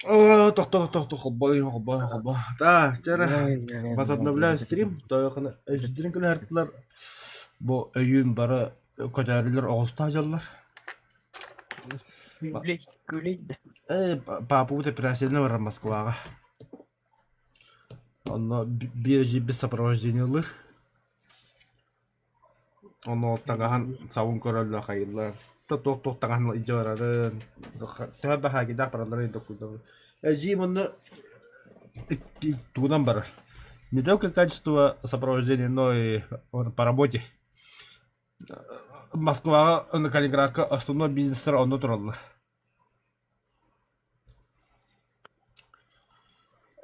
О, тохто, тохто, холбоо, холбоо, холбоо. Да, вчера возобновляю стрим, тойохына өйдөрүн күлэһэртилэр. Бу өйүүн бары көтөөрүлэр оҕустаах дьаллар. Күлэй, күлэй да. Э, папа операцияны барар Москваҕа. Онно биир без сопровождения ылыр. Ону таҥаһын сабын көрөллөр хайыыллар. Туох-туох таҥаһын илдьэ барарын, төһө баһаагидаах баралларын докуйдаллар. Эдьиийим онно тугунан барар. Не только качество сопровождения, но и по работе. Москваҕа уонна Калининградка основной бизнестэр онно тураллар.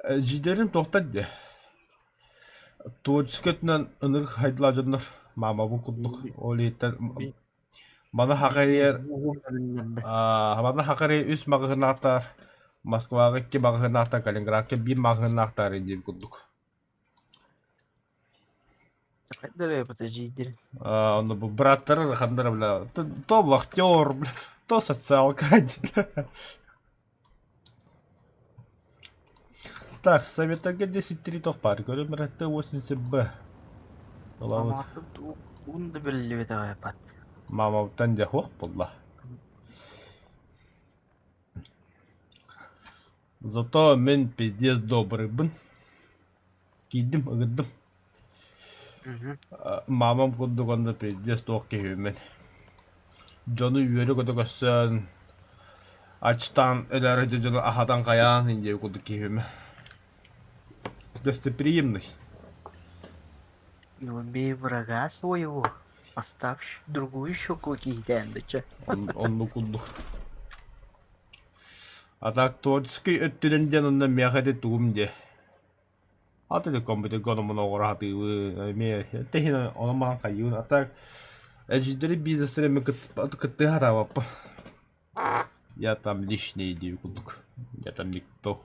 Эдьиийдэрим туохтар диэ, творческай өттүнэн ынырык хайдылаах дьоннор маамабын курдук ол иһиттэн маны хахайар маны хахарый үс маҕаһыынаахтар Москваҕа икки маҕаһыынаахтар Калининградка биир маҕаһыынаахтар диир курдук. Онно бу бырааттара ыараханнара бля то вахтер, бля, то социалка. Так, советарга 10-3 тох баар. Көрүм Т-80Б. Ылабыт. Уун да биллибэтэҕэ бат. Маамабыттан дьэ суох буолла. Зато мин пиздец добрыйбын. Киирдим, ыгырдым. Маамам курдук онно пиздец туох киһибин. Дьону үөрэ-көтө көрсөн, ачтаан өлөөрү дьону аһатан хайаан индия курдук киһибин. Гостеприимный. Не убей врага своего, оставь другую щеку киһитээн дыча. Оннук курдук. А так творческий өттүнэн диэн онно миэхэ ити тугум диэ. Аты компьютерга ону-маны оҥоро сатыыбын, эмиэ тэһин ону-маны хайыыбын. А так эдьиийдэри бизнестэрин эмиэ кыттыһа сатаабаппын. Я там лишний диир курдук. Я там никто.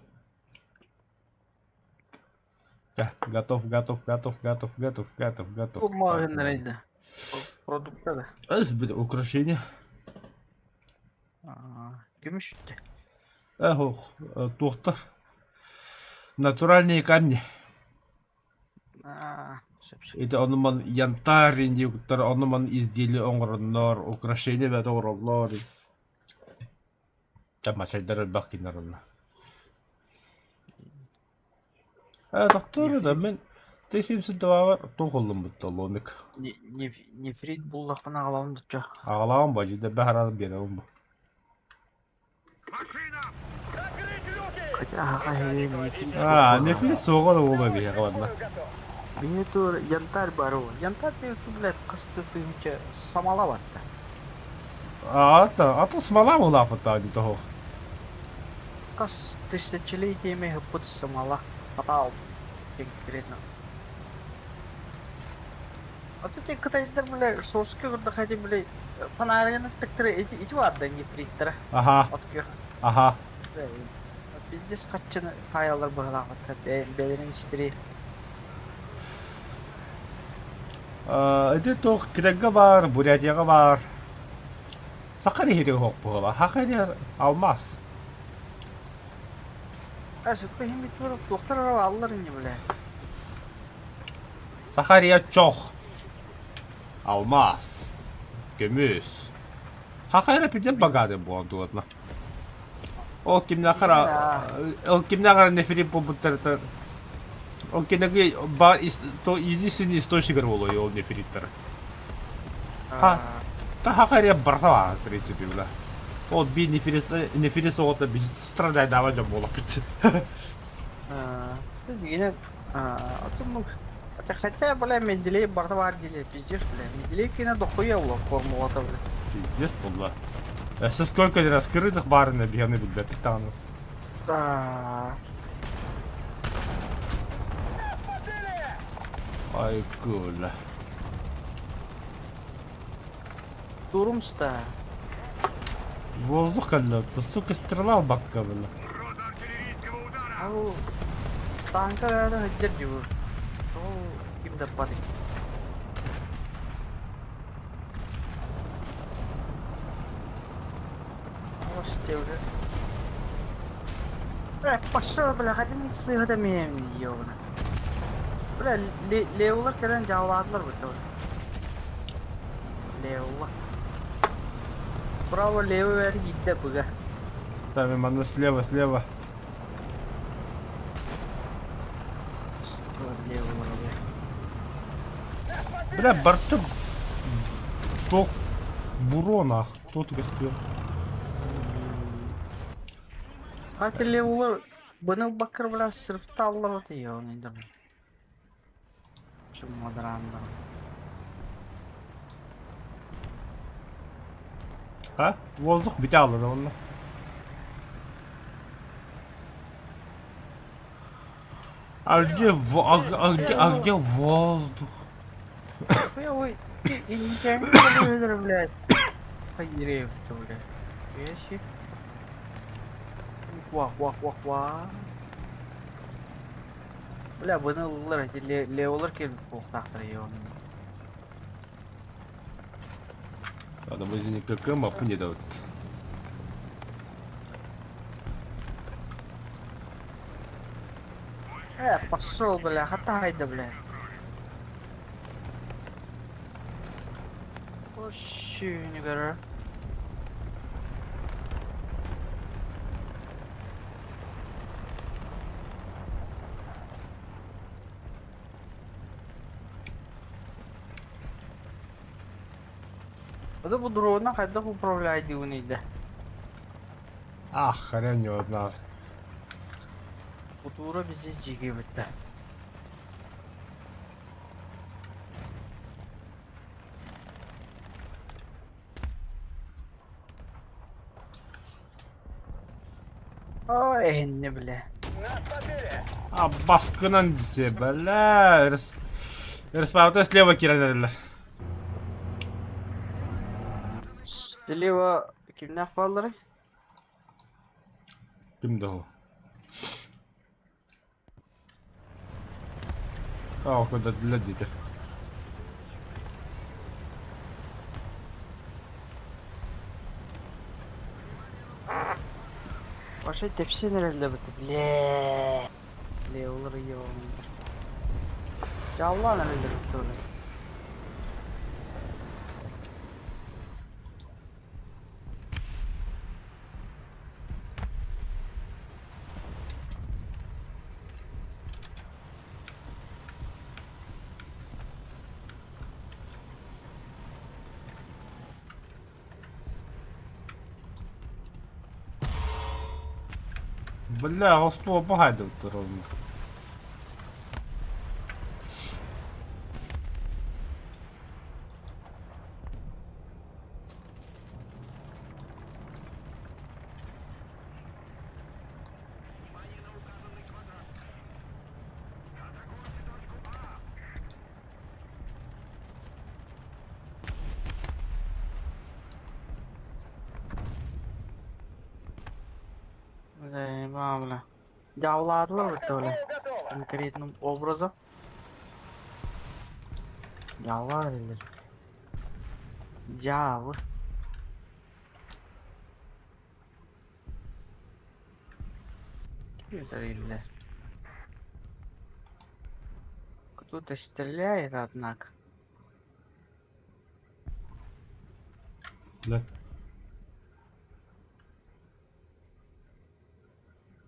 Готов, готов, готов, готов, готов, готов, готов. Маҕаһыыннарайда. Продукта да. Эс украшение. Көмүс да. Эх, ох, туохтар. Натуральные камни. Ити ону-маны янтарь диэбиттэр, ону-маны изделие оҥороннор, украшение бөҕөтө оҥороллор. Чамачайдар элбэх кинилэр онно. Э, тохтоор да мин Т-72 туох ыллыммыт ломик. Нефрит буллахпына аҕалабын дучча. Аҕалаҕын бо, дьиде баһаран биэрэбин бу. Хотя аһаҕа эһиги нефрит А, нефрит суоҕа да буолуо биһиэхэ манна. Биһи тур янтарь бар уу. Янтарь диэн блядь, хас да тыһыынча самала барда. А, ата, ата смола улаапыттаа дии тоһуох. Хас тысячелетиями хыппыт самала. Хатаал. Конкретно. А то те кытайдар, бля, соска курдук эти, бля, фонаригын тыктыры ити ити бар да нефриттара. Аха, От күөх. аха. Пиздец хаччыны хаайаллар быһалаабаттар бэйэлэрин истири. Ити туох Китайга баар, Бурятияҕа баар. Саха иһири оһох буола. Саха иһигэр алмаас. А сөпкө иһин бит туохтар аллар инни бля. Сахария чох, алмаас, көмүс. Хаха эрэ пиздец богатый буолан туотна. Ол кимнээх ол кимнээх эрэ нефрит буолбуттар ол кинеги ба то единственный источник буолуо ол нефриттэр. Ха та хаха эрэ барыта баар в принципе бля. Ол би нефрит нефрит оҕото биз страдайдаабат дьон буолаппыт. Хотя, бля, Менделеев барыта баар диили, пиздец, бля. Менделеев киэнэ дохуя була формулата, бля. Пиздец буолла. Өссө сколько раскрытых баарына биһиэни билбэппит даҕаны. Да. Ай кула. Турумста. Воздух кэллэ, сука стрела бакка была. Ол танка бэйэтэ сылдьар дии бу. Ол ким да бары. Бля, пошел, бля, хотя не сыһыта миэм, ёбана. Бля, левулар кэлэн дьаалаатылар бытта. Левула. Право, левый бэр киирдэ быга. Там манна слева, слева. Левулар, бля. Бля, барты туох буруо нах, туох түгэстиэ. Хати левулар быны бакыр бля сырыфталлар вот ёбаный да. Чуммадарандар. А? Воздух бүтэ аллар онно. А где, а, а где, а где воздух? Ой, и блядь. Хайрев, блядь. Вещи. Ва, ва, ва, ва. Бля, быны ыллар, эти леволар келбит буолуохтаахтар ёбаный. Ладно, мы извини, КК мапу не дают. Пошел, бля, хатай да, бля. Вообще не гора. Это бу дрона хайдах управляет да. Ах, хрен его знает. Бутура бизи жиги битте. Ой, эһинне бля. А баскынан десе, бля. Респаута слева кирәләр. Слева кимнәх баллары? Ким да ол? А, куда для дите. Вообще тепсин эрэллэ бит, бля. Леволар ёбаный. Жаллаан эрэллэ бит оле. Бля, остуоба хайдыбыттар онно. Бля, бля. Дьаалаатылар бит оле. Конкретным образом. Дьаалаар эрэллэр. Дьаабы. Ким Кто-то стреляет, однако. Бля.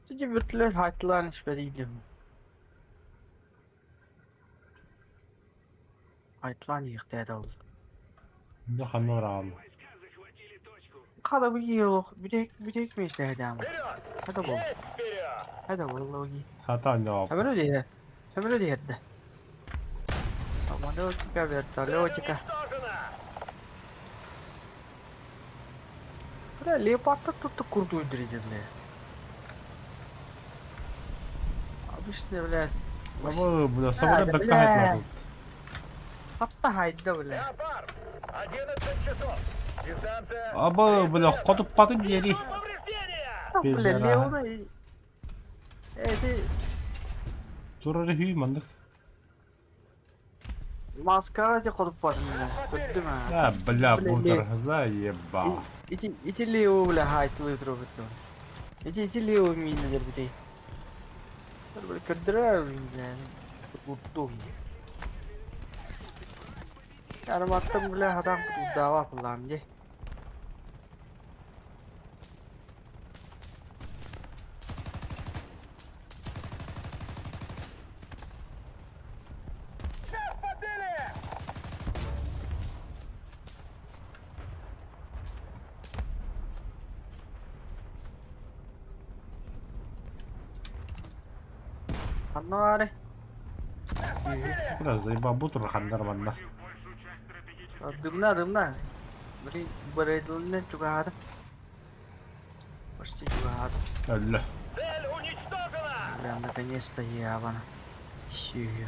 Тиги вертолет хайтылаан испэдийдим. Хайтылаан иихтээдэ ол. Бля, ханна бараҕын? Хада бу олох бүтэк бүтэк миэстэһэдэм. Хада бол. Хада боллоги. Хата ньоп. Самолет диэ. Самолет диэрдэ. Самолетика, вертолетика. Бля, леопардтар тут курдуйдыр бля. Обычный, блядь. Абы, бля, самолет Да, бэккэ бля. хайтылаабыт. Хатта хайда, бля. Леопард! 11 часов! Дистанция... Абы, бля, хотуппатын диэри. Повреждения! Бля, Пиздера. Леона... Эти... Турары хүй мандык. Маскара де ходуп бардым, бля. Көттүм, а. А, бля, Бля, бутар, заеба. Ити, ити Лео, бля, хайтылы туру битти. Ити, ити Лео минелер битей. Көрдөрөр урдуу. Арматтан бile хатан кутурдаава пыллаам дии. Ханна баарый? Бля, заебал турханнар манна. Дымна, дымна. Блин, Брэдлинен чугаһаатым. Почти чугаһаатым. Өллө. Цель уничтожена! Бля, наконец-то ябана. Сүһү.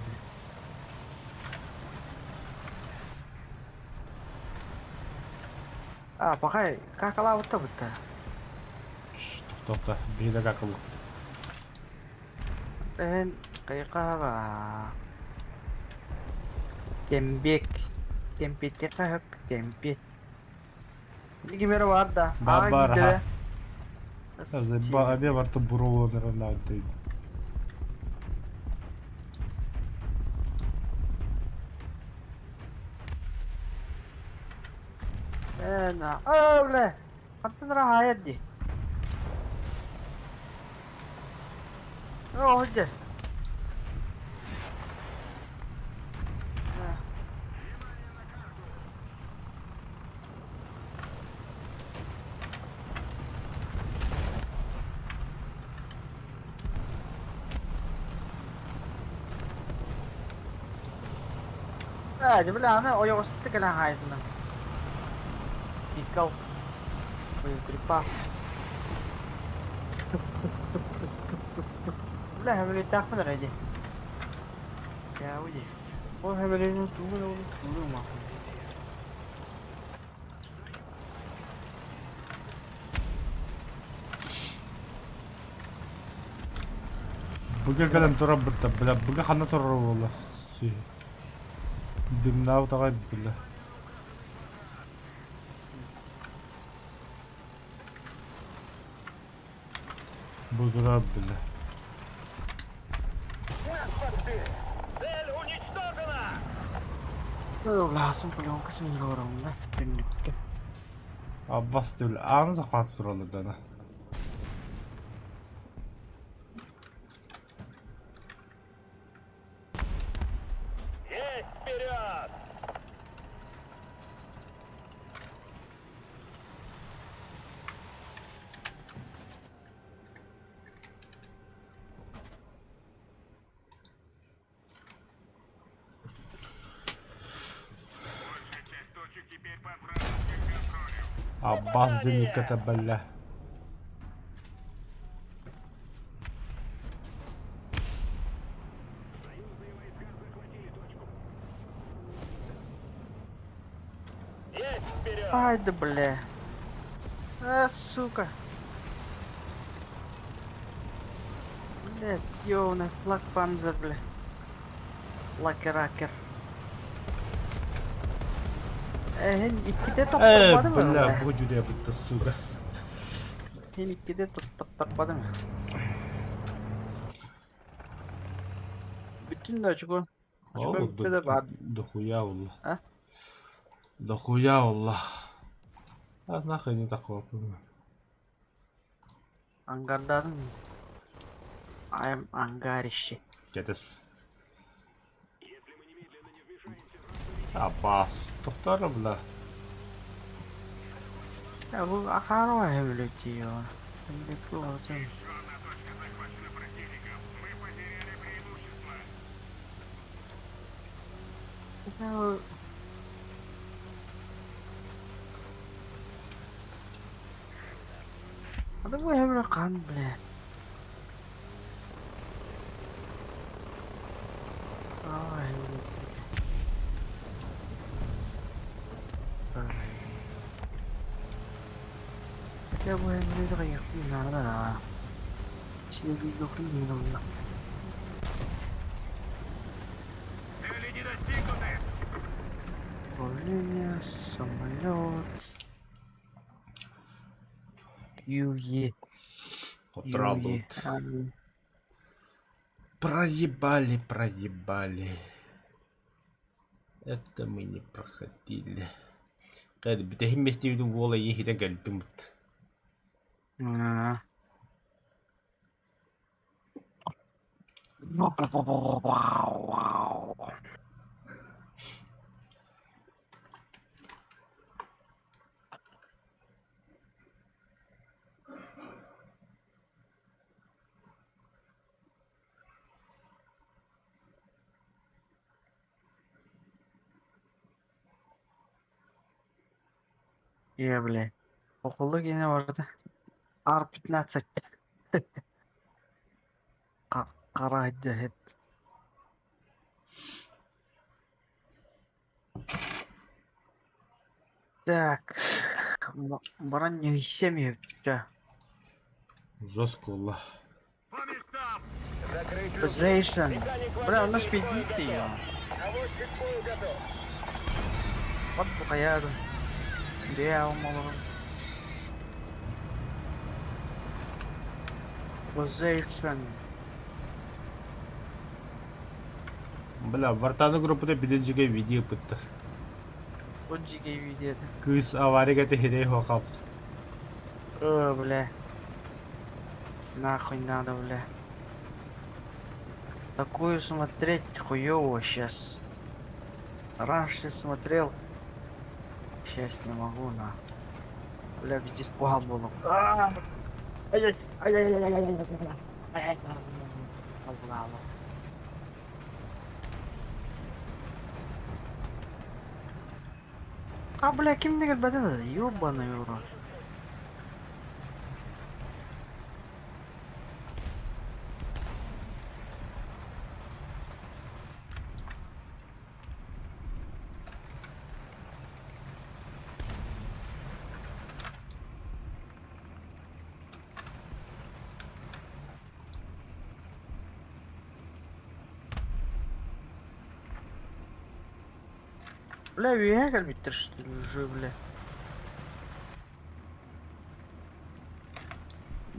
А, пока какалаабытта бытта. Тохто, биһиги да какылы. Тэһин кыйкаһаба. Кэмбиэк. Кэмпиэккэ хөп кэмпиэт. Ким эрэ баар да. Бар Аҕа бар киирдэ аха. Заебал, эмиэ барыта буруоланар Ээ, на. Оо, бля. Хантан ыраһаайар дии. Оо, дьэ. Ээ, дьэ, бля, аны ойоҕостук кэлэн хаайытынан. Пикал. Боеприпас. Бля, хөмөлүтээхпин эрэ дии. Дьэ, дии. Ол хөмөлүнүн тугун ол тугу Быга кэлэн турар бытта, бля, быга ханна турар буолла? Дымнаабыт аҕай бля. Бу турар бля. Цель уничтожена! Улаасым пленкасын yorumda түннүккэ. Аббас бля, ааны захват тураллар дана. Есть вперед! Аббас Дениката, бля. Есть вперед! Ай да бля. А, сука. Бля, ёбаный флаг панзер, бля. Лакеракер. Эһин иккитэ Э, тохторбады mı? бля, бу жүдэ бытта, сука. Хин иккитэ тохторбады mı? Бүтүн да очко. Очко О, бүттэ да бар. Дохуя wallah. А? Дохуя wallah. А нахуй не такого. Ангардадым. I am ангарище. Кэтес. Аббас, тохтор, бля. Ya bu akar var hemletiyor. Hemleti olacağım. Ya Hadi bu hemle kan bile. Ay. Ay. Ya bu hemle de yakın nerede? İçine bir yokum onunla. Цели не достигнуты! Управление, самолет. ЮЕ. Хотураллыбыт. Проебали, проебали. Это мы не проходили. Кайда бүтэһин миэстэбитин уол эйиэ иһитэ кэлбит. Аа. Е, бля. Окулу киинэ барда. Ар-15. Хара сылдьар Так, баран ньыйсыам үһү Жестко улла. По местам! Закрыть люки. Position. Механик Бля, у нас водитель бою пиздит готов. её. Наводчик бою готов. Вот бухаяры. Реал молодым. Position. Бля, Вартана группата бидинчигэ видео ыппыттар. Вот дикий видео. Кыыс аварияга тэһирэй хуохаабыт. О, бля. Нахуй надо, бля. Такую смотреть хуёво сейчас. Раньше смотрел. Сейчас не могу, на. Бля, везде пугал было. Ай-яй, ай-яй-яй-яй-яй-яй-яй. А, бля, ким деген бәден? Ёбаный в рот. Бля, үөһэ кэлбиттэр что ли уже, бля.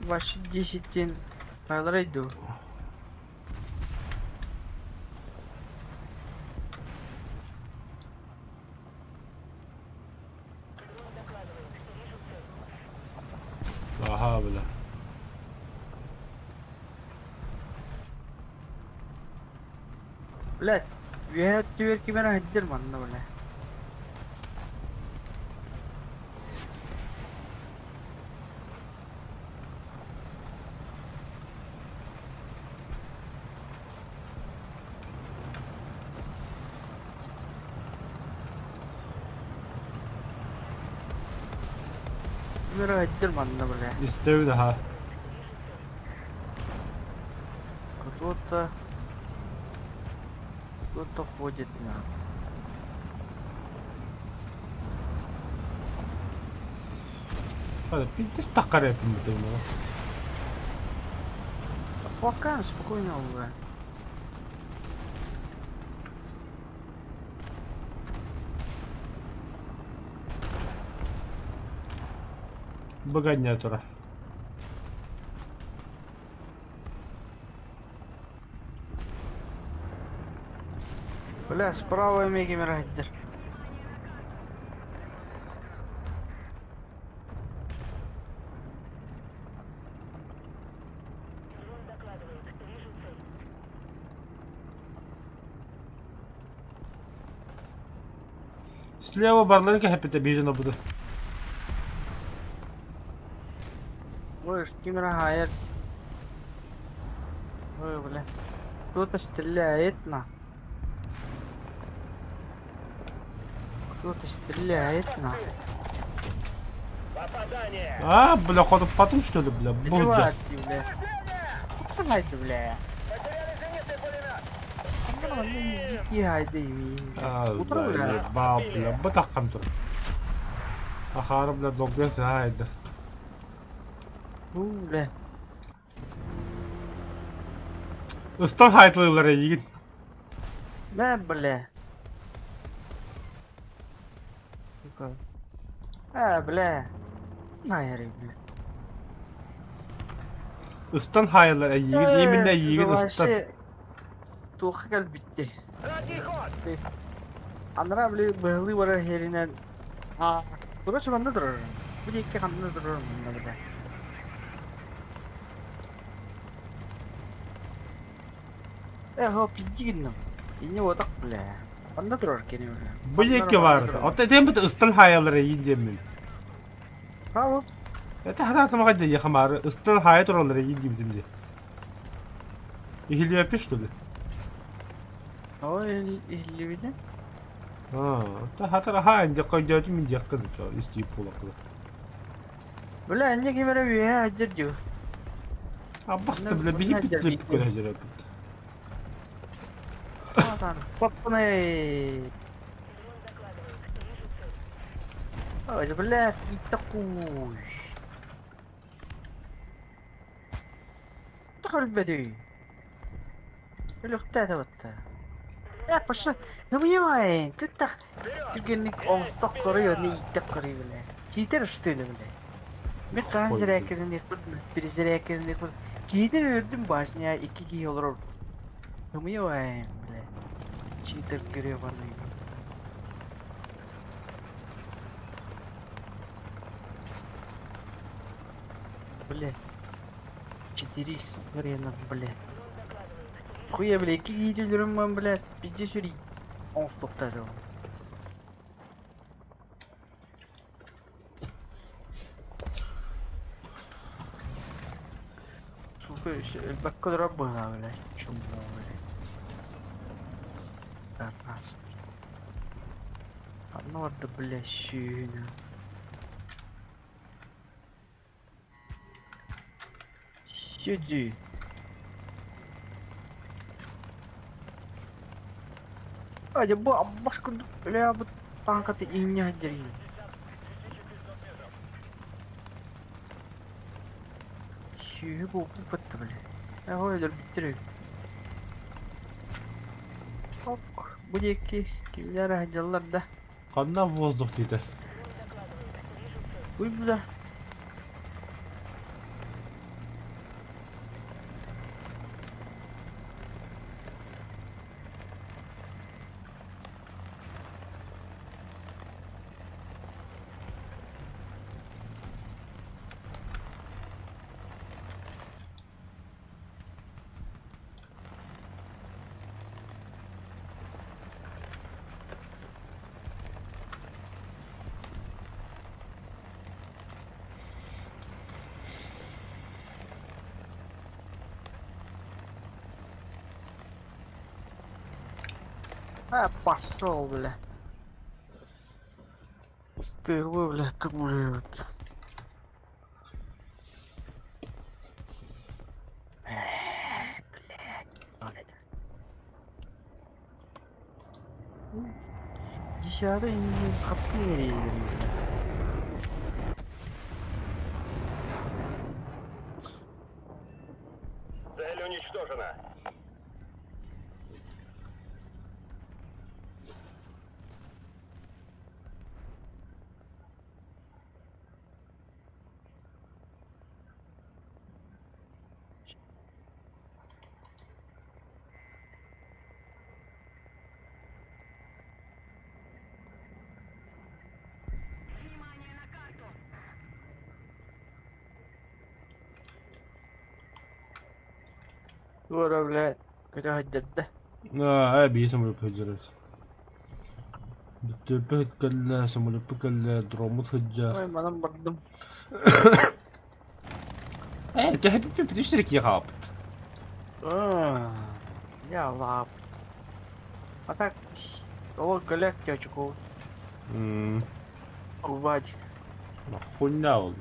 Вообще 10 день Тайлар иду. Аха, бля. Блядь, үөһэ түөр кимэрэ сылдьар манна, бля. Кимэрэ сылдьар манна, бля. Истэбин аха. Кто-то... Кто-то ходит на. Hadi пиздец таккар эппин бу. Пока спокойно уже. Быганньа тура. Бля, справа эмиэ кимэрэ сылдьар. Слева барларын кэһэппитэ биир буду. Ой, кимэрэ хаайар. Ой, бля. Кто-то стреляет на. Кто-то стреляет на. Попадание! А, бля, ходом потом что ли, бля? Будь. Чувак, ты, бля. Давай ты, бля. Потеряли зенитный пулемет! А, Утро, бля. заебал, бля. Бытаххам тур. Ахара, бля, долгуйан сыһаайда. Бу, бля. Ыстан хаайтылыылар эйигин. Да, бля. Сука. А, бля. Найри, бля. Ыстан хаайылар эйигин. Именно эйигин ыстан. Вообще. Туохха кэлбиттий? Задний ход! Анараа били быһалыы барар иһэринэн аа короче манна турар. Бу диэки ханна турар манна бile. Э хоп иди гынным. Инне отак бile. Ханна турар кини бile. Бу диэки баар. Оттон этэн бит ыстал хаайалара иин диэммин. Хаабы. Это хатаатым аҕай да хамаары ыстал хаайа тураллара иин диэбитим дии. Иһиллибэппит что ли? Оо иһиллибитэ. Аа, та хатара хаайын диэххэ өйдөөтүм мин диэххэ да истиип буолаххына. Бля, инне ким эрэ үөһэ сылдьар дии. Аббаста бля биһи битлеп көрө сылдьар Паппанай. Ой, блядь, и такой. Өлбөтүй. Өлүөхтээтэ батта. Э, пошла. Ну понимаем, ты так түргэнник оҥостох көрүй, оны ииттэх көрүй бile. Читер что ли бile. Мен хаһан сэрээккэлэниэхпин, пересэрээккэлэниэхпин. Киһитин өлөрдүм башня икки киһи олорор. Ымыйабайм, бile. Читер гребаный. Бля. Четыре хрена, бля. Хуя, бля, икки киһити өлөрүм бля, пиздец үрий. Оҥостуохтаах Сука, элбэххэ олорор быһыылаах, бля, чуммо, бля. Тарас. Ханна барда, бля, сүүнэ. Сиди. А, дьэ бу аббас курдук бля бу тааҥката иҥнэ сылдьар Сүөһү буолбут батта бля. Ээ өлөрбүттэр үһү. Ок, бу диэки кимнэр сылдьаллар да. Ханна воздух диэтэ? Уй бля. А, пошел, бля. Стервы, бля, ты, блядь. Блядь. Десятый хапнери. Цель уничтожена. Туора, блядь, көтө сылдьарда. Аа, биир самолет сылдьар. Бүттүппүт кэллэ, самолеппут кэллэ, дроммут сылдьар. Ой, манан бардым. Ээ, төһө үс киһи хаалбыт. Я лап. А так, ол кэлэ чочку. Урбать. Хуйня ол.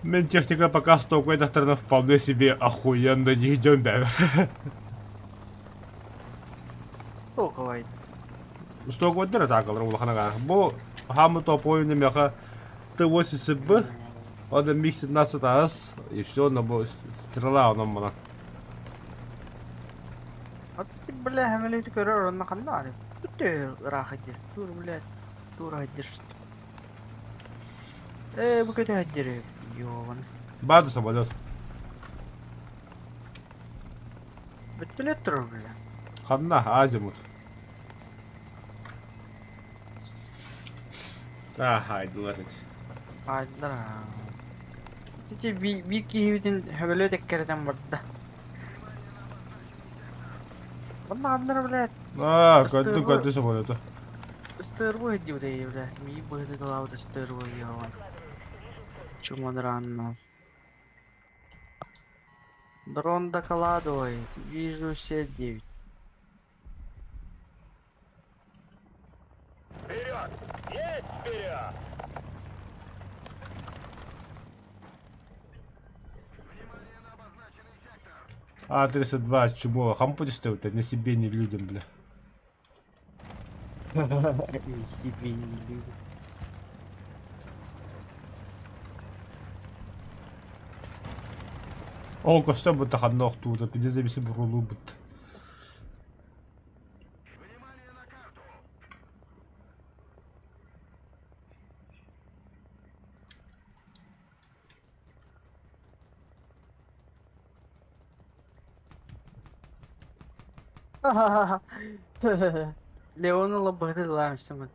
Мен техника пока стоковая вполне себе охуенно не идем, бля. Токовай. Стоковайдар атаакалар улахан Бу хамы топовой немеха Т-80Б, он МиГ-17АС, и все, на стрела онон мана. Ат бля, хэмэлэти көрөр онно ханна ары. Бүтэ ыраах сылдьар. Тур, блядь, тура сылдьар. Ээ, бу көтө сылдьар ёбан. Бады самолет. Бүттүлэр турар бля. Ханна азимут. Аахайдылар ити. Аайдылар аа. Ити биир киһибитин хөбөлүөт эккирэтэн барда. Онно ханнара блядь. Аа, көрдүм көрдүм самолету. Ыстырбы диэбит блядь. Мии быһыты талаабыт ыстырбы диэбит. Чумадранна. Дрон докладывает. Вижу все девять. Вперед! Есть вперед! А-32 чмо, хампу не себе, не людям, бля. Ни себе, ни людям. Ол көстө будто ханна охтуута, пиздец эбиси бурулуу бут. Леон ылабыһытылаамсымыт.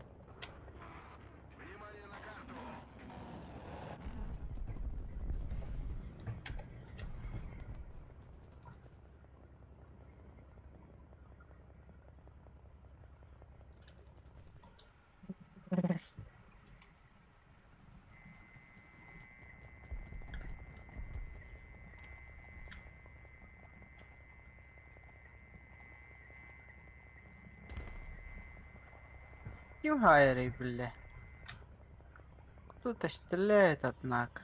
Ким хайрый биллэ? Кто-то стреляет, однако.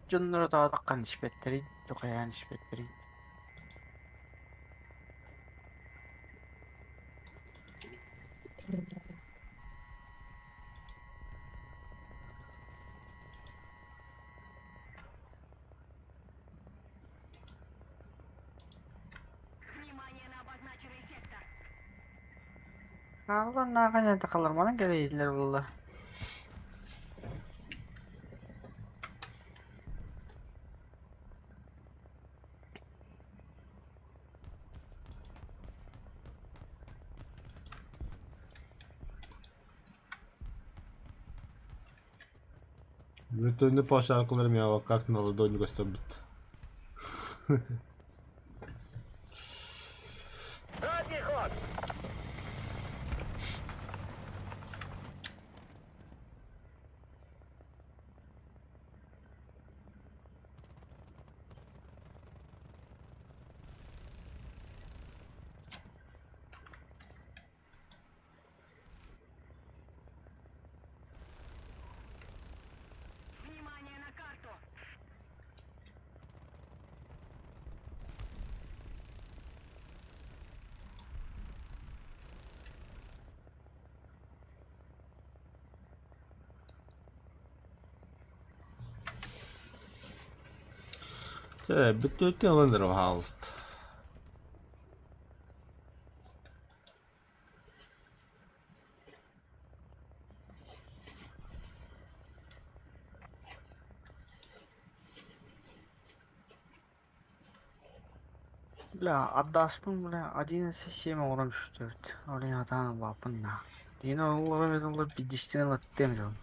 Дьонноро тоҕо таххан испэттэрий, тухайаан испэттэрий. Хааллан нааҕа тахаларманан кэлэйдилэр буолла. Бүтүннүү пошаркаларым я как на ладони көстөрбүт. Задний ход! Чэ, бүтүтүн ылан эрэ хаалыст. Бля, отдаспын, бля, 11,7 оҥорон түстүбүт. Ол иһин сатаан ылбаппын да. Дина ылларым ыллар биирдэстэрин ылаттыам дьон.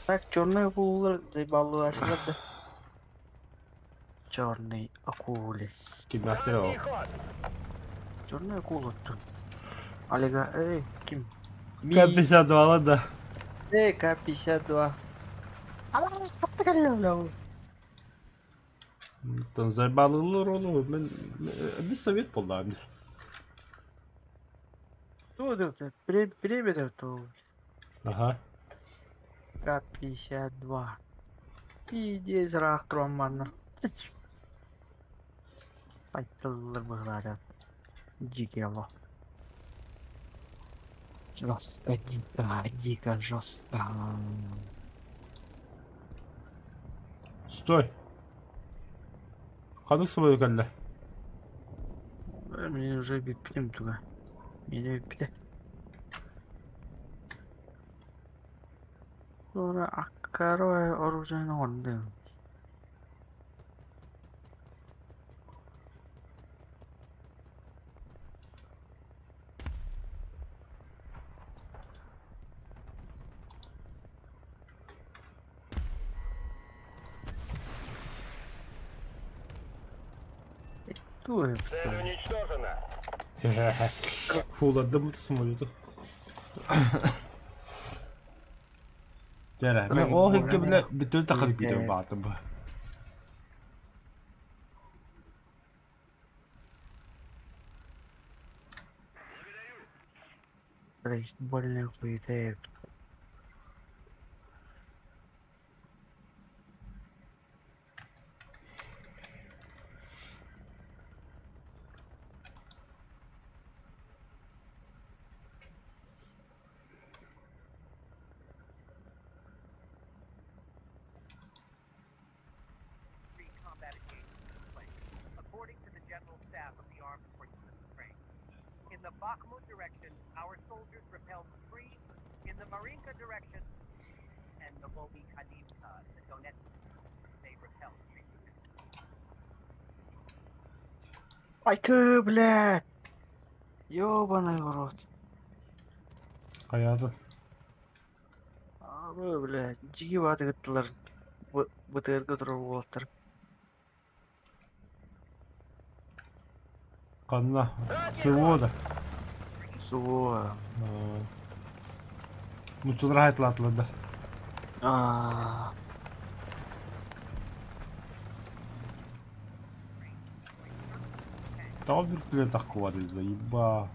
Так, черные акулалар заебалылаачылар да. Черный акулес. Кимнээхтэр ол? Задний ход! Черный акула тут. Олега, эй, ким? Ми. К-52 да. Эй, К-52. Оттон заебалылар ону мен биир совет буоллаҕым дии. Тугу да премия то Аха. К-52. Пиздец, ыраах туран манна. Сайтыллар быһылаары. Дикий алло. Жестко, дико, дико, жестко. Стой! Ханнык самолет кэллэ? Мин уже бүппүтүм туга. Миэнэ бүппүтэ. Sonra аккаро оружиены оҥордум. Туох Цель уничтожена. Фулладым самолету. Дьэ, мен ол иһиккэ бile бүтүн тахар күүтэн баатым бу. Больная хуета. Айкы, блядь! Ёбаный в рот. Хайаатын? Абы, блядь, дьиги баатыгыттылар. Бытыарга турар уолаттар. Ханна? СВО да? СВО. Муччулар хайтлаатылар да. Аа. Тоҕо бүркүлэ таххыбатый да, еба.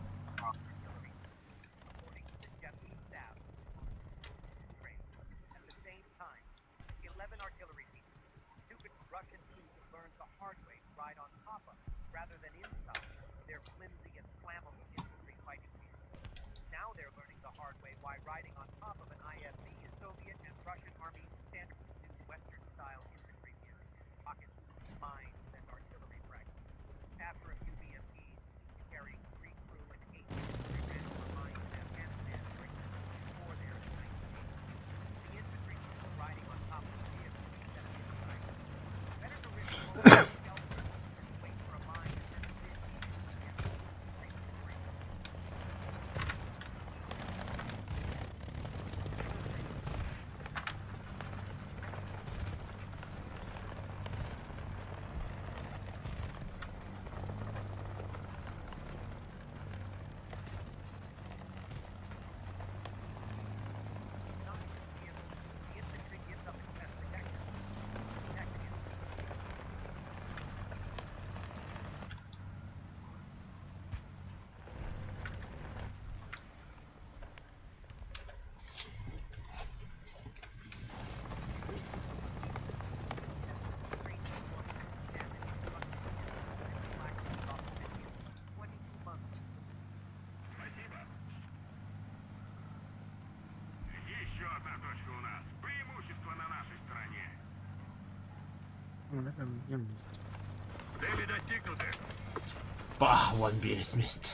Бах, one beer missed.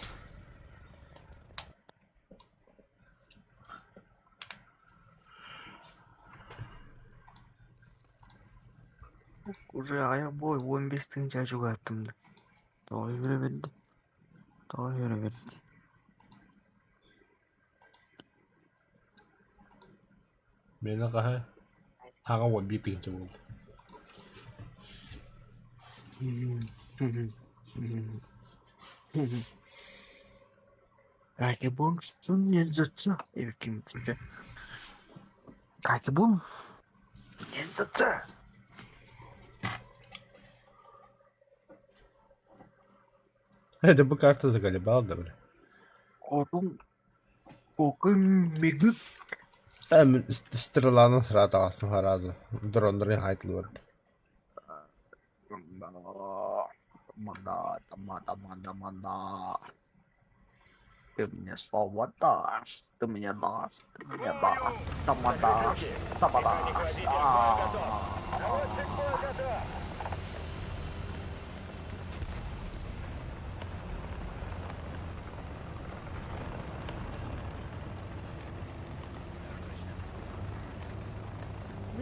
Уже аҕыйах буой 15 тыһыынча чугаһаттым да. Тоҕо үөрэ бэрдэ? Тоҕо үөрэ бэрдэ? Миэнэ хаһа аҕа 11 тыһыынча буолла. Как и бун, не за. Это бу карта заколебал, да, бля. Хотун кокун мигүк. Стреланы сразу астым разы. Дроннары хайтылы. Манда, тамада, манда, манда. Ты мне слово дашь, ты мне дашь, ты мне дашь, тамадашь, тамадашь. А. Наводчик бой готов!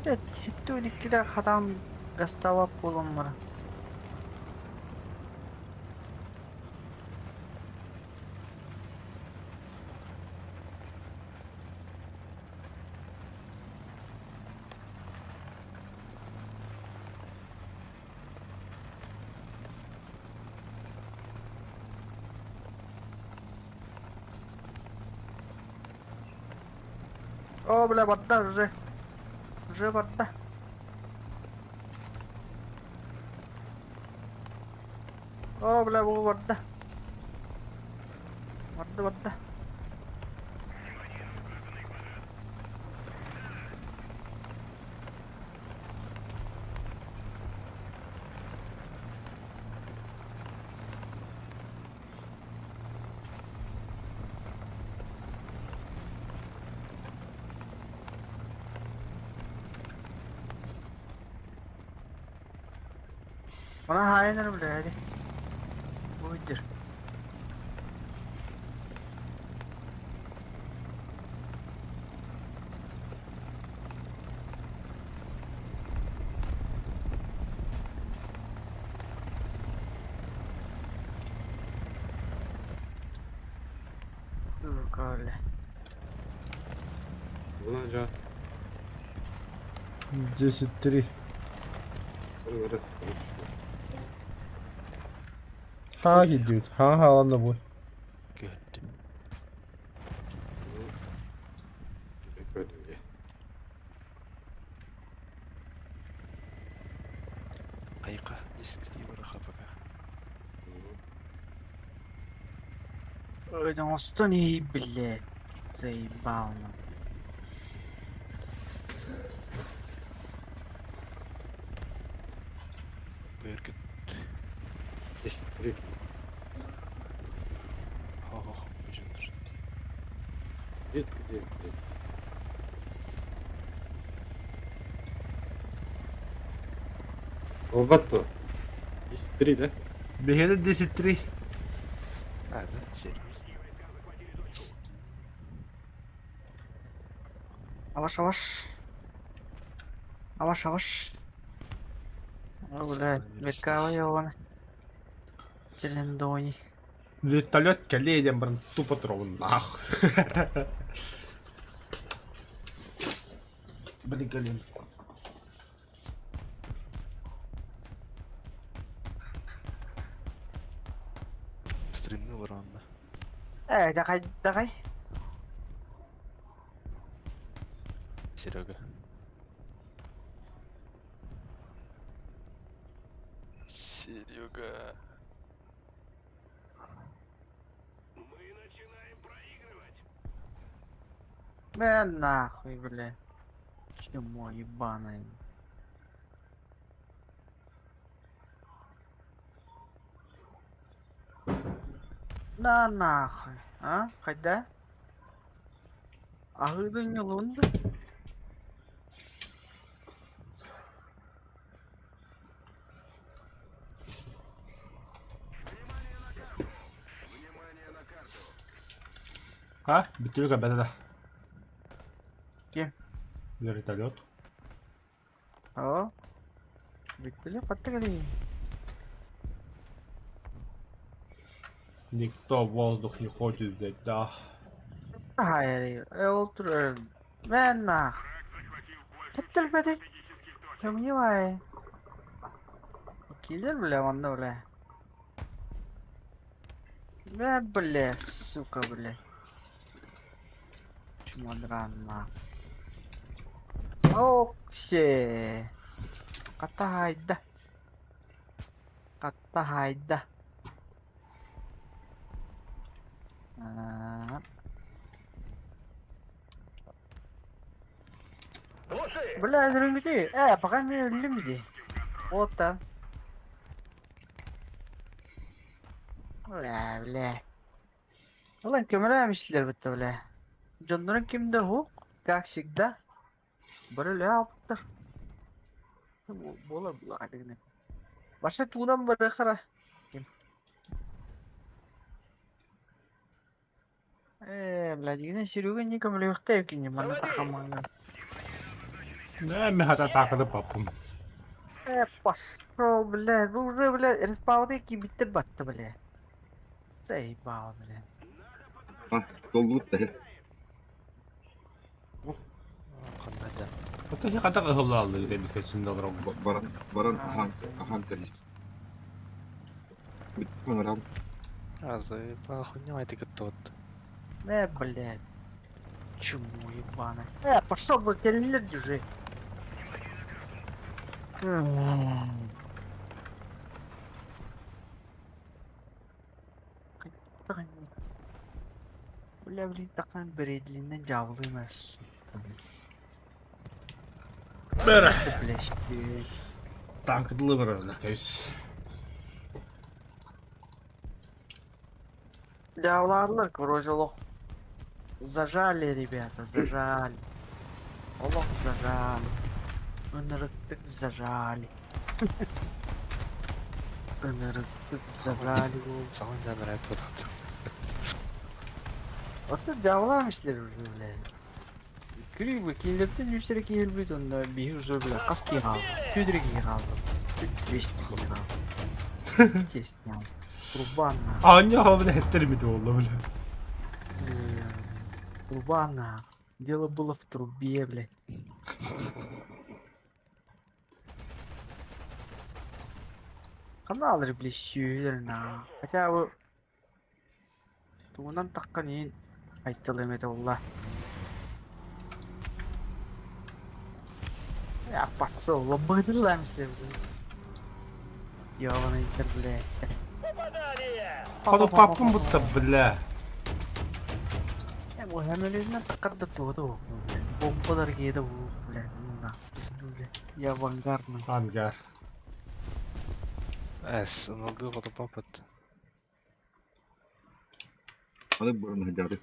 Блядь, иккилэр хатаан гастаабат буолан баран. О, бля, барда уже. Уже барда. О, бля, бу барда. Барда, барда. Она хайнер, блядь. Будешь. Сука, бля. Буна 10-3. Ха кидит. Ха ха ладно бой. Good. Дакыйка 10-3 барахапака. Ой, да он что не, блядь. Заебал, ну. Бэргэт. 10-3. Хо-хо, бүжүнэр. 9-9. Олбатто. 10-3, да? Беседа 10-3. А, да, серьезно. Аваш, аваш. Аваш, аваш. О, блядь, Меркава его. Телендони. Вертолет кэлиэ баран тупо турабын нах. Блин, кэлин. Стримни баранна. Давай, давай. Серега. Серега. Мы начинаем проигрывать! Бля, нахуй, бля. Чмо ебаное. На нахуй, а? Хотя? А вы не лунда? Внимание на карту! Ха? Бүтүрүк бәдә. Кем? Вертолет. О? Бүттүле, каттыгали. Никто воздух не хочет взять, да. Hayır, otur. Ben нах. Кеттелбеди. Сомневай. Киллер, бля, онно, бля. Бля, бля, сука, бля. Чмодран, нах. Оксе. Катайда. Катайда. А, Глуши! Бля, өлүм дии. Пока мен өлүм дии. Вот там. Бля, бля. Ulan көмөлөөмүшлер бітті, бля. Дьоннорун кимде хук, как всегда. Бір өлі алыптыр. Буола була Баша туунан барыахара. Ээ, блядь, Серега не көмөлөөхтэй кини манна тахамаҥҥа. Ээ, мин хата атааканы баппым. Э, пошел, блядь, вы уже, блядь, респауны киирбиттэр батта, блядь. Заебал, блядь. А, толлубут да. Ханна да. Хата хата ыһыллааллыы дебит кэчинде олоробут. Баран баран ахан ахан кэлли. Ыҥырам. А, заебал, хуйня это кытта Э, блядь. Чему ебаный. Э, пошел бы кэллилэр уже. Бля, блин, такан бредлинен дьаабылыым Бэрэ. Блядь. Танкыдылы барар кэбис. Дьаабылаатылар, короче, олох. Зажали, ребята, зажали. Олох зажали. Ынырыктык зажали. Ынырыктык зажали. Саҥа дьаан рэп тутат. Ото дьаабылаан истилэр уже, блядь. Күрү кинилэртэн үс эрэ киһи өлбүт, онно биһи уже, бля, хас киһи хаалла? Түөрт эрэ киһи хаалла. Биэс киһи хаалла. Естественно. Труба на. Аанньа бile эттермит буолла бile. Труба на. Дело было в трубе, блядь. Каналлар, блядь, сүүһүлэр на. Хотя бы тугунан таххан иһин айтылым этэ буолла. Я пошел, лобыдылаем Ёбаный блядь. Попадание! Ходу паппым бутта бля. Я бу һәмөлүнэн таккарда туоду бомбалар киэдэ бу блядь ну блядь я авангардный Ангар. Эс, налды хоту папыт. Аны бұрын хадары.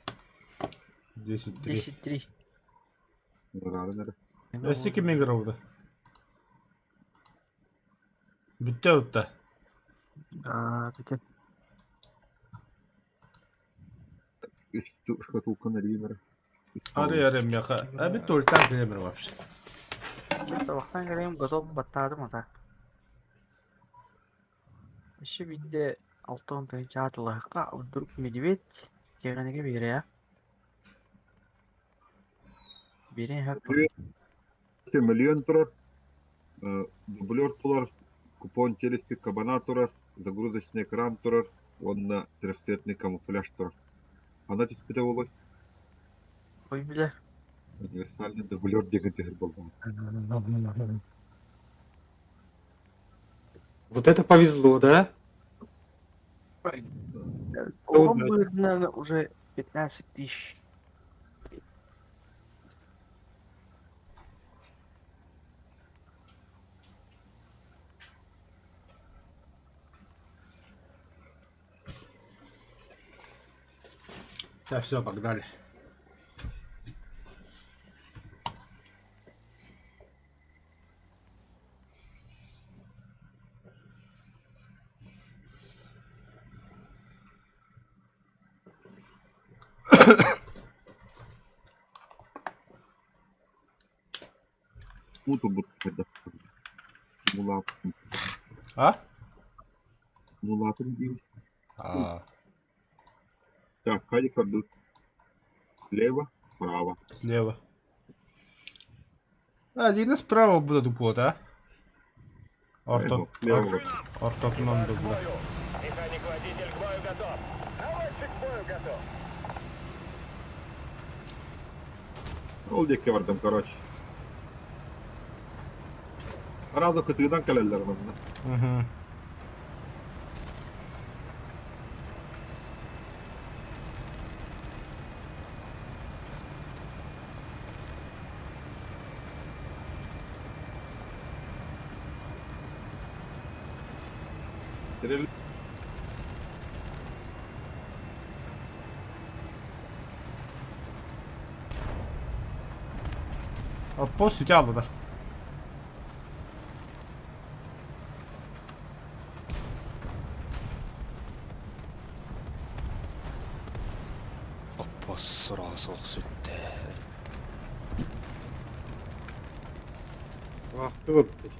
10-3. 10-3 Барарын эрэ. Өссө ким игровда? Бүттэ утта. Да, бүтэ. Үч шкатулканы эрийин эрэ. Ары ары меха. А бит ультан килемер вообще. Табахтан кэлэйим готов баттаатым ата. Өссө биирдэ 60 тыһыынча атылаһыкка вдруг медведь тиэхиньикэ биэриэ. Биэриэн сөп. Миллион турар, дублер турар, купон челюсти кабана турар, загрузочный экран турар, уонна трехцветный камуфляж турар. Ана түспүтэ буолуой? Ой, бля. Универсальный дублер диэн түһэр буоллаҕа. Вот это повезло, да? Он будет, наверное, уже 15 тысяч. Да все, погнали. Уу турбут хайдах Мулаатын. А? Мулаатын диир. А, Так, хайди көрдүк. Слева, справа. слева. А, Дина справа будет дупло, да? Орто... Слева. Ортопном дупло. Механик-водитель к бою готов. Наводчик к бою готов. Ол диэки бардым, короче. Сразу кытыынан кэлэллэр манна. Угу. Стрель. Оппо сүтэ алла да. суох сүттэ. Ахты көрбүт.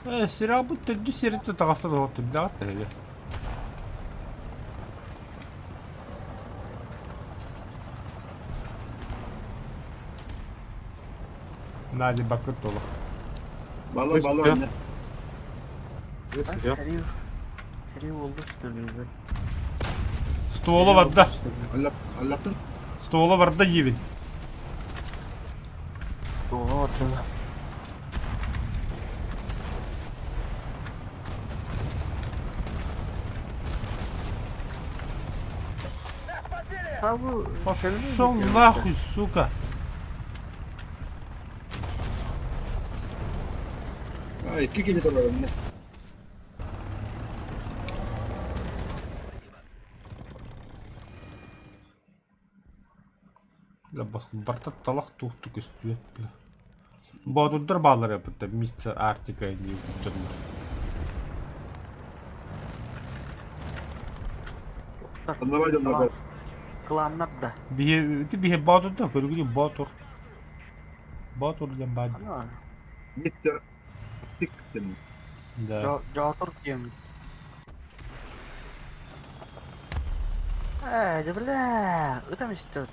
Э, сериалбыт төрдүс серията таҕыста доҕор түрдээҕит тэһигэ. Надя бакыт толох. Бала бала не. Ствола барда. Аллахтын. Ствола барда диибин. Ствола барда. Пошел нахуй, сука. А, икки киһи турар. Барта талах туохту көстүбэт бля. Боотурдар бааллар эбит мистер Арктика дии дьоннор. Аннабай дьоннор Кылааннар да. Биһи ити биһи боотурдар көрүгүнү боотур. Боотур диэн баар. Мистер Арктик диэн. Да. Жоотур диэн. Э, да бля, ытам истэ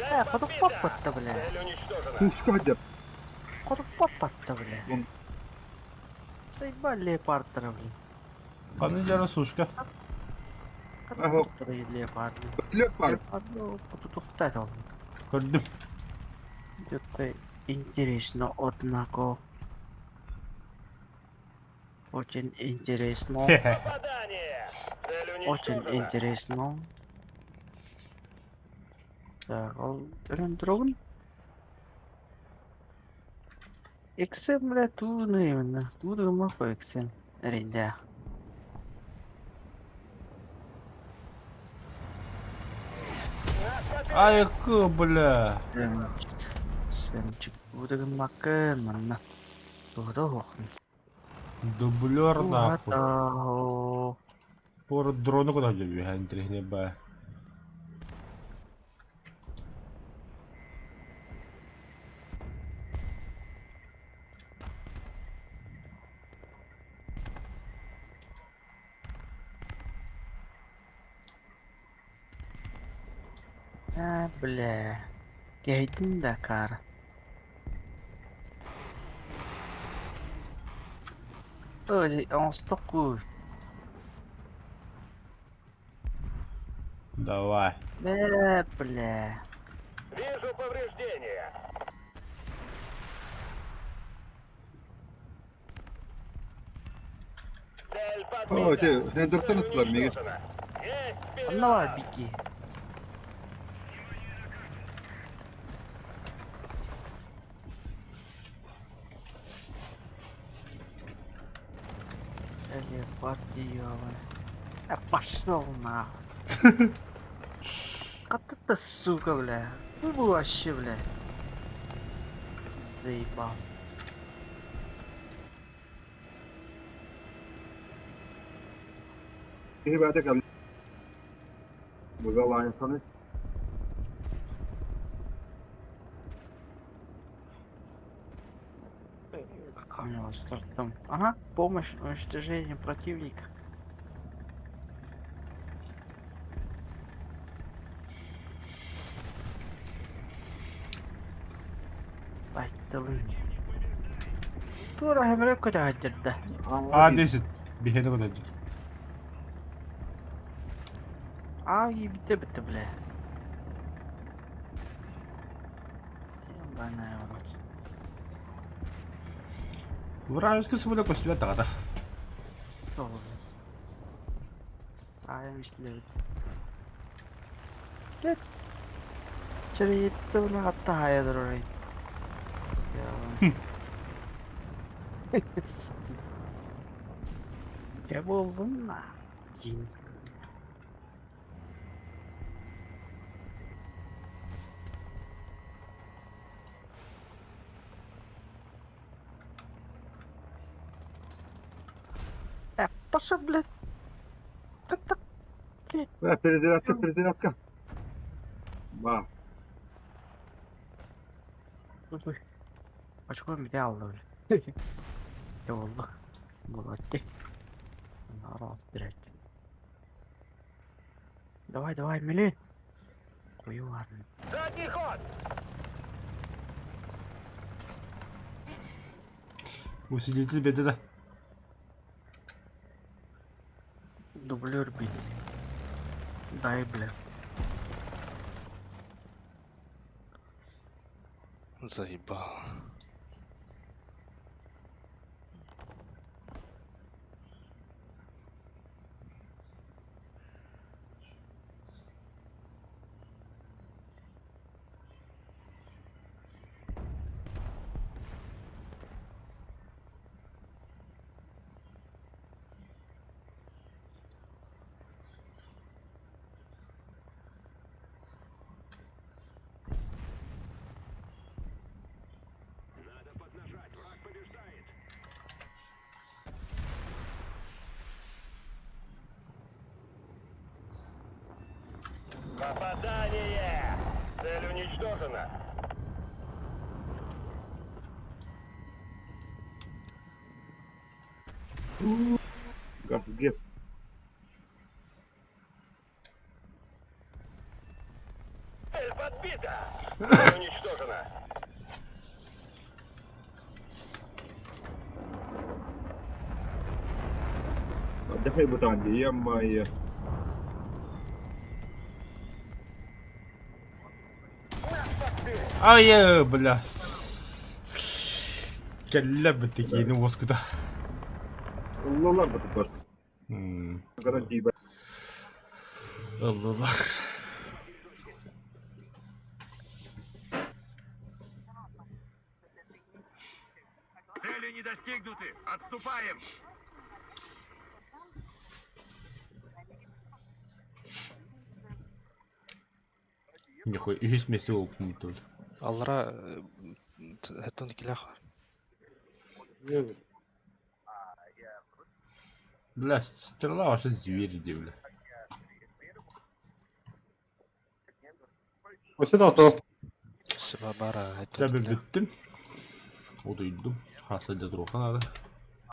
Э, хотуппаппатта бля. Пушка деп. Хотуппаппатта бля. Заебали леопардтара, блин. Ханна дьара сушка. Ага. Леопарды. Леопард. Хотутухтай ол. Көрдүм. Это интересно, однако. Очень интересно. Очень интересно. Так, ол өрөн турабын. Эксем, бля, тууну именно. Тууну гыммах эксем. Эрейдээх. Айкы, бля. Сэмчик тууну гыммаккын манна. Туһата суоххун. Дублер нахуй. Туһата Пор дрону куда дебі, интереснее ба. А, бля. Кэһэйдин да акаары. Ой, оҥостокку. Давай. Бля, бля. Вижу повреждения. Цель О, подбита. те, Хендертон Цель ыттылар миигин. уничтожена. Есть Онно баар перелет. бики. Леопард ёбаный. А пошел нахуй. А ты-то сука, бля. Ты был вообще, бля. Заебал. Киһи бэйэтэ кэллэ. Быгалаайыхханы. Как у него стартом? Ага, помощь в уничтожении противника. Байтылын. Тура хэмрэ көтөһөддөрдө. А10. Биһиэни куда дьэр. Аа битэ битэ бля. Ебаная в рот. Вражеский самолет көстүбэт даҕата. Тоже. Ставим исследовать. Блядь. Чэрийиттэ бile хатта хайа турарый. Дьэ буоллун диин. Пошел, блядь. Так, так, блядь. Э, перезарядка, перезарядка. Ба. Ой, Очко меня алла, блядь. Я والله. Молодцы. Народ, блядь. Давай, давай, мели. Хую ладно. Задний ход! Усилитель беде да. Дублер бить. Дай, бля. Заебал. Надо поднажать, враг побеждает. Попадание! Цель уничтожена. Газ, газ. Цель подбита! Цель уничтожена. Отдыхай, бутанди, я моя. Ай, бля. Кэллэ битикиини уоскута. Ыллалар бытыттар. Когда диба. Ыллылар. Цели не достигнуты! Отступаем! Нихуя, үһүс миэстэ буолбут Аллара хэттэн килэх. Не, Бля, стрела вообще звери, де, бля. Осы да осталось. Сыба бара Дьэ хэттэн килэх. бүттүм. Утуйдум. Хаса дьэ туруохха наада.